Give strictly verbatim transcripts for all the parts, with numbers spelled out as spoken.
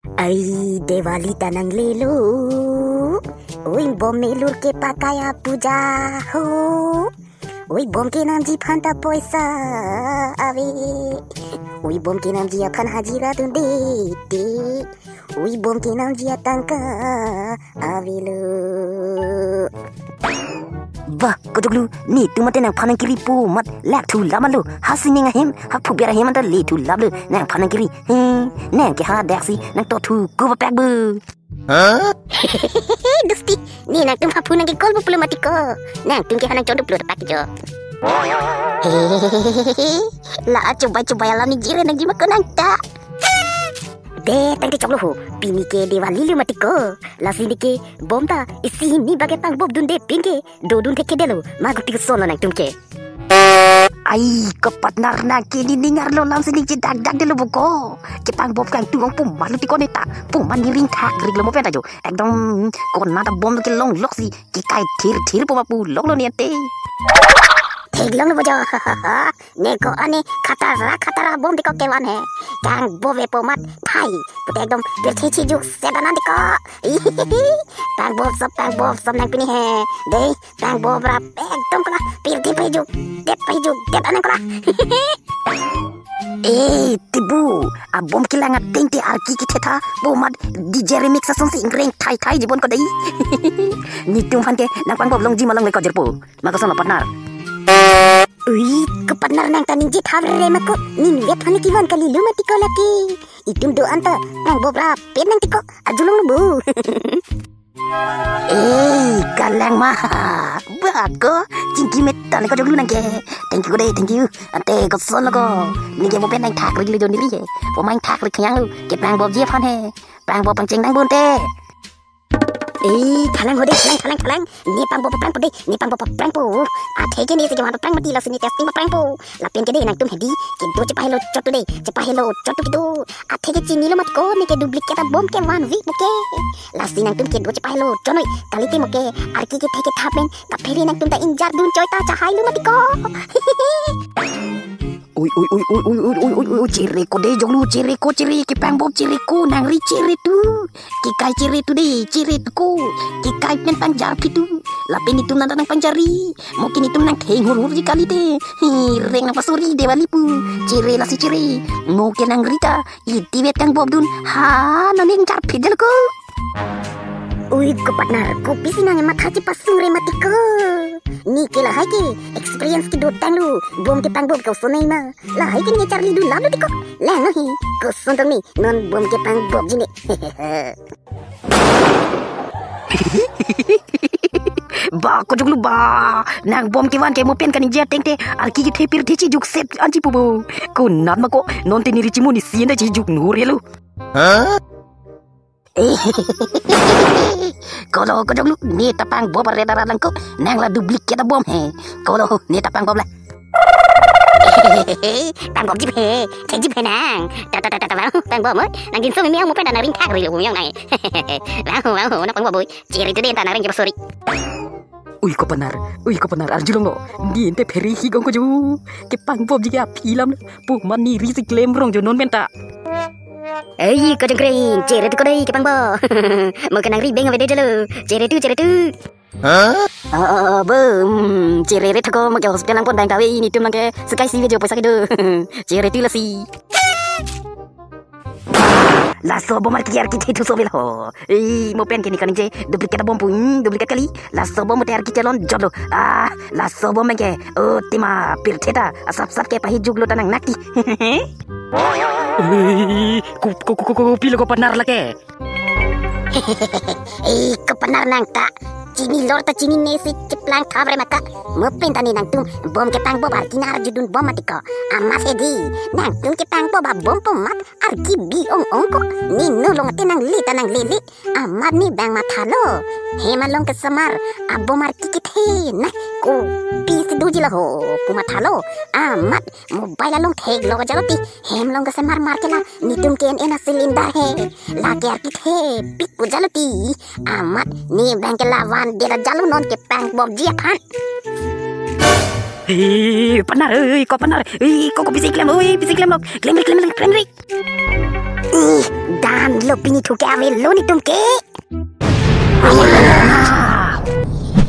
Ai, Diwali ta nanglelo. Oi, bom melur ke pakaya puja ho. Oi, bom kenamji aphan ta poisa ave. Oi, bom kenamji aphan hajira dunde te. Oi, bom kenamji atangka avelo. Bah, kojoklu, netum mate nangphan nangkiri pu amat lak thu lam lo. Ha sining ahem, ha phuber ahem anta le thu lam lo. Nangphan nangkiri. He, nang ke ha dak si nangto thu ko papak bu. Dusti, ne nangtum ha phu nangkekol bu pulo mati ko. Nangtum ke ha nangchodup lo papak jo. La achobai chobai alam ni jire nangji ma ko nang ta. De, tangte choklo ho. Pini ke Diwali lo mati ko. Lasi ne ke bom ta isi hini bage pangbob dunde pin ke dodun thekthedetlo. Ma guti koson lo nangtum ke. Ai, ko partner, nang ke ne ning arlo lam si ningje dakdak detlo bo ko. Kepangbob kangtung ong pu amat lo ti ko ne ta. Pu amat ne ring thakrik lo mo pen ta jo. Ekdom konat abom ke longlok si kekai thirthir pu ma pu lok lo ne ante. Theklong lo bo jo. Ne ko ane khatara khatara bom ti ko kevan he. Kangbob ve pu amat phai pute ekdom pirthe chijuk sedanan ti ko. Pangbob sop, pangbob sop nang pini he. Dei, pangbob rap ekdom kola pirthe pajuk det pajuk det anang kola. Eh, tibu, abom kelang ateng te arki kethe tha, pu amat D J remix ason si ingreng thai thai jibon ko dei. Netum aphan ke nangpangbob longji ma longle ko jirpo. Ma koson lo partner. Ui, ko partner nang ta ningje thap re ma ko, ning vet aphan kevan kali lo mati ko lake. Itum do-an ta pangbob rapet nang ti ko, arjulong lo bo. Eh, kalang ma. Ba ko, chingki met ta ne kojoklu nang ke. Thank you ko dei, thank you. Ante koson lo ko. Ningje mo pen nang thakrik lo jo ne ri he. Mo mang thakrik khang lo. Kepangbobji aphan he. Pangbob pangcheng nang bun te. Eh, thalang ho dei, thalang, thalang, thalang. Ne pangbob paprang po dei, ne pangbob paprang po. Athe ke ne si kevan paprang mati, lasi ne testing paprang po. Lapen ke dei nangtum hedi, kedo chepahelo chot tu dei, chepahelo chot tu kedo. Athe ke chinilo mat ko, ne ke duplicate abom kevan vi mo ke. Lasi nangtum kedo chepahelo chot noi, kalite mo ke, arki kethe kethap pen, kaphere nangtum ta ingjardun choi ta chahai lo mati ko. Ui, ui, ui, ui, chere ko dei jonglu, chere ko, chere, kepangbob chere ko, nang ri chere tu. Kekai chere tu dei, chere tu ko. Kekai pen pangjarpi tu. Lapen netum nang ta nangpangjarri. Mo ke netum nang theng hurhurji kalite. Hi, reng nangpasuri Diwali pu. Chere lasi chere. Mo ke nang ri ta. Iti vet kangbob dun. Ha, nang ning jarpi detlo ko. Ui, ko partner, kopisi nang matha chepasung re mati ko. Ne ke lahai ke experience kedo tanglo, bom kepangbob ke osonai ma. Lahai ke ne charli dun lam lo ti ko. Lang lo hi, koson tong ne, non bom kepangbobji ne. Ba, kojoklu ba. Nang bom kevan ke mo pen kaningje ateng te, arki kethe pirthe chijuk set anji pu bo. Konat ma ko, non te ne ri chimuni sien da chijuk nure lo. Kolo, kojoklu, ne ta pangbob aret arat lang ko, nang la duplicate abom he. Kolo, ne ta pangbob la. Pangbobji he, thekji he nang. Ta, ta, ta, ta, ta, vang, pangbob mo. Nang dinso mimi ang mo pen ta nang ring thakri lo yang nang. Vang, vang, nang pangbob boi. Chere tu dei ta nang ring ke pasuri. Ui, ko partner, ui, ko partner, arjulong lo. Ne ante phere hi gong ko jo. Kepangbobji ke aphi lam lo. Pu amat ne ri si klem rong jo non pen ta. Ei, kojongkreng, chere tu ko dei kepangbob. Mo ke nang ri beng ave dei jalo. Chere tu, chere tu. Oh, oh, oh, bo, hmm, chere re thako mo ke hospital nangpon dang ta ave, netum nang ke sekai si ave jo poisa kedo. Chere tu lasi. Laso bom arki arki chethu so vel ho. Ei, mo pen ke ne kaningje duplicate bom pu, hmm, duplicate kali. Laso bom te arki chelon jolo. Ah, laso bom ke. Oh, tima pirthe ta. Asap sap ke pahi juklo ta nang nakti. Ei, ko, ko, ko, ko, ko, pilo ko partner lake. Ei, ko partner nang ta. Chinilor ta chinine si cheplang thap re maka. Mo pen ta ne nangtum bom kepangbob arki nang arjudun bom mati ko. Amat hedi. Nangtum kepangbob abom pu amat arki bi ong ong ko. Ne no long te nang le ta nang lele. Amat ne bang mathalo. Hem along kesemar abom arki kethe na. Kopisi doji la ho pu mathalo. Amat mobile along theklong jalo ti. Hem along kesemar mar ke la netum ke en en a cylinder he. Lake arki thepik ko jalo ti. Amat ne bang ke la van det jalo non kepangbobji aphan. Ih, partner, oi, ko partner, ih, ko, ko pisi klem, oi, pisi klem lok, klem ri, klem ri, klem ri. Ih, dan lo pini thu ke avelo netum ke.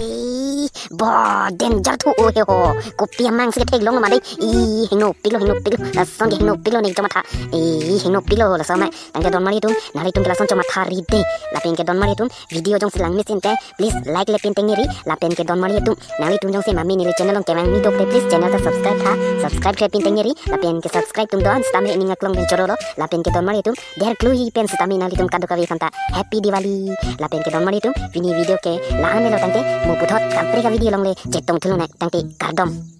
Ih, bo danger thu o he ho. Kopi amang si theklong ma dei. Ih, hingno piklo, hingno piklo. Lason ke hingno piklo ne chomatha. Ih, hingno piklo laso amei. Tangte don marli atum, nanglitum ke lason chomatha ri dei. Lapen ke don marli atum, video jongsi lang mesen te, please like le pin tengne ri. Lapen ke don marli atum, nanglitum jongsi mami neli channel along kevang ni dok te, please channel ta subscribe tha. Subscribe le pin tengne ri. Lapen ke subscribe atum do-an sitame ning aklong pen chorolo. Lapen ke don marli atum, der klui pen sitame nanglitum kadokave aphanta Happy Diwali. Lapen ke don marli atum, pini video ke la-an lo tangte, mo puthot kaprek a-video along le chetong thulonang tangte kardom.